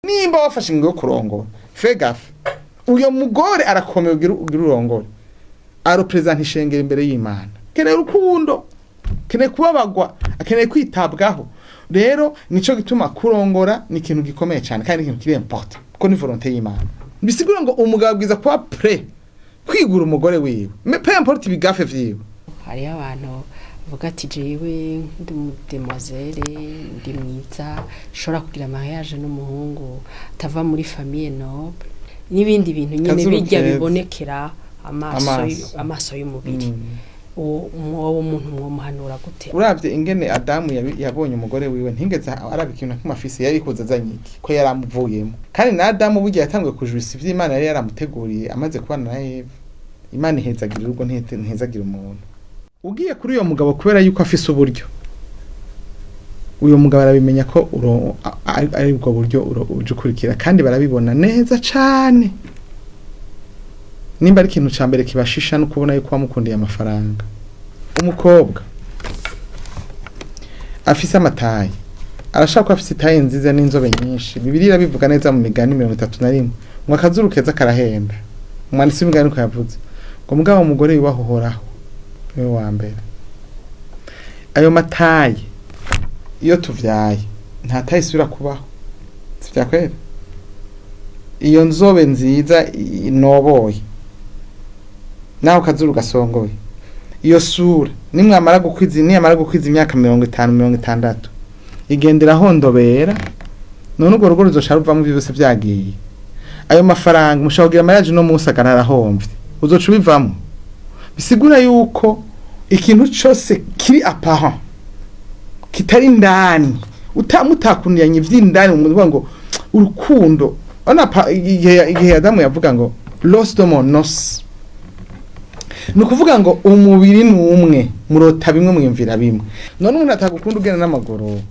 Nimba wafashe ingingo yo kurongora, fais gaffe. Uyo mugore arakomeye. Ugira urongore, areprésenta ishengero imbere y'Imana. Akeneye urukundo, akeneye kubabagwa, akeneye kwitabwaho. Rero nico gituma kurongora ni ikintu gikomeye cyane kandi ni ikintu kiri important, kuko ni volonté y'Imana. Bisigura ngo umugabo abwiza kuba prêt kwigura umugore wiwe, mais peu importe ibigafe vyiwe. Hariho abantu bavuga ati: "Jewe ndi umudemoiselle, ndi mwiza, nshobora kugira mariage n'umuhungu atava muri famille noble", n'ibindi bintu nyine Kazuru bijya keza. bibonekera amaso Amaso. Amaso y'umubiri. Uwo muntu mwomuhanura gute? Uravye ingene Adamu yabonye umugore wiwe, ntigeze araba ikintu na kimwe afise. Yari kuza azanye iki ko yaramuvuyemo? Kandi na Adamu burya yatanguye kujurisa ivyo Imana yari yaramuteguriye amaze kubana na Eva. Imana ihezagira urugo, ntihezagira umuntu. Ugiye kuri uyo mugabo kubera yuko afise uburyo, uyo mugabo arabimenya ko ari ubwo buryo uje ukurikira, kandi barabibona neza cane. Nimba ari ikintu ca mbere kibashisha no kubona yuko wamukundiye amafaranga. Umukobwa afise amataye, arashaka ko afise itaye nziza n'inzobe nyinshi. Bibiliya irabivuga neza mu Migani 31 ngo akazuru keza karahenda. Umwanditsi w'imigani uko yavuze ngo: "Mugabo umugore yubaha Uhoraho niwe wa mbere." Ayo mataye, iyo tuvyaye nta taye isubira kubaho, si vyakwera? Iyo nzobe nziza inoboye naho kazuru gasongoye, iyo sura, nimwamara gukwiza, niyamara gukwiza imyaka 50, 60, igendera hondobera. None urwo rugo ruzoca ruvamo ivyo byose vyagiye? Ayo mafaranga mushobora kugira mariage no munsi agarara ahomvye, uzoca ubivamo. Bisigura yuko ikintu cose kiri apparent kitari indani, utamutakundanye ivy'indani mu ngo urukundo. Ona igihe Adamu yavuga ngo "l'os de mon os", ni ukuvuga ngo umubiri ni umwe, murota bimwe, mwiyumvira bimwe. None umuntu atagukunda ugenda n'amaguru,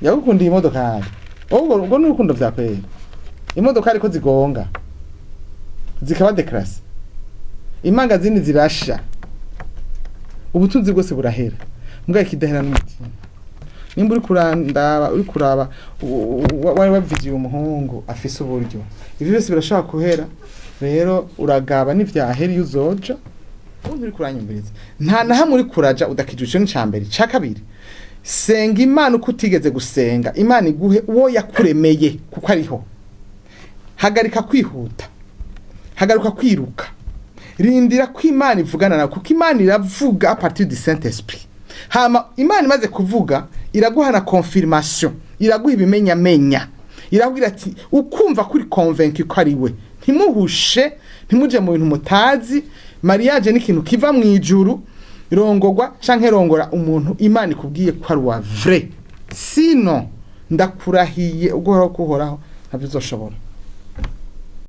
yagukundiye imodokari? Ubwo ni urukundo vyakwera? Imodoka ariko zigonga zikaba déclassées, imangazini zirasha, ubutunzi bwose burahera, mbwa ikidahera n'umutima. Nimba uri kurandaba, uri kuraba wari waviziye umuhungu afise uburyo, ivyo byose birashobora kuhera. Rero uragaba n'ivyahera iyo uzoja. Ubundi uri kuranyumviriza, nta na hamwe uri kuraja udakijije. Ico ni ica mbere. Ica kabiri, senga Imana uko utigeze gusenga. Imana iguhe uwo yakuremeye, kuko ariho. Hagarika kwihuta, hagarika kwiruka, rindira ko Imana ivugana nawe, kuko Imana iravuga à partir du Saint Esprit. Hama Imana imaze kuvuga, iraguha na confirmation, iraguha ibimenyamenya, irabwira ati ukumva kuri convaincu ko ari we. Ntimuhushe, ntimuje mu bintu mutazi. Mariage ni ikintu kiva mu ijuru. Rongorwa canke rongora umuntu Imana ikubwiye ko ari uwa vrai, sino ndakurahiye uguhoraho kuhoraho ntabyo uzoshobora.